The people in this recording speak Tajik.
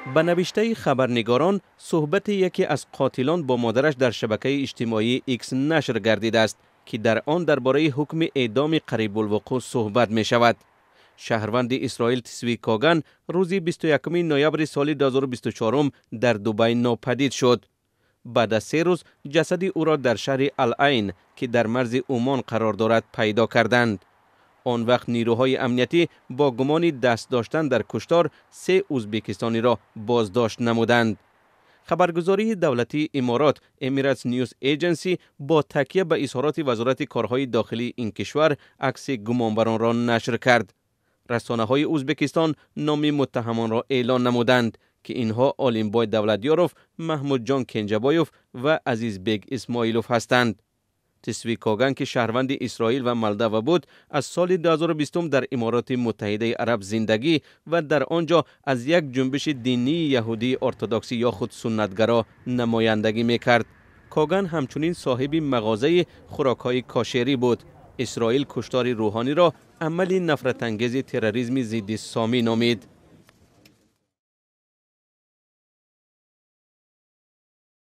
Ба навиштаи хабарнигорон, суҳбати яке аз қотилон бо модараш дар шабакаи иҷтимоии Икс нашр гардидааст, ки дар он дар бораи ҳукми эъдоми қарибулвуқӯъ суҳбат мешавад. Шаҳрванди Исроил Тсви Коган рӯзи 21 ноябри соли 2024 дар Дубай нопадид шуд. Баъд аз 3 рӯз ҷасади ӯро дар шаҳри Ал-Айн, ки дар марзи Умон қарор дорад, пайдо карданд. Он вақт нирӯҳои амниятӣ бо гумони даст доштан дар куштор се ӯзбекистониро боздошт намуданд. Хабаргузории давлатии Иморот Emirates News Agency бо такя ба изҳороти Вазорати корҳои дохилии ин кишвар акси гумонбаронро нашр кард. Расонаҳои Ӯзбекистон номи муттаҳамонро эълон намуданд, ки инҳо Олимбой Давлатёров, Маҳмудҷон Кенҷабоев ва Азизбек Исмоилов ҳастанд. Тсви Коган, ки шаҳрванди Исроил ва Молдова буд, аз соли 2020 дар Имороти Муттаҳидаи Араб зиндагӣ ва дар он ҷо аз як ҷунбиши динии яҳудии ортодоксӣ ё худ суннатгаро намояндагӣ мекард. Коган ҳамчунин соҳиби мағозаи хӯрокҳои кошерӣ буд. Исроил куштори рӯҳониро амали нафратангези терроризми зидди сомӣ номид.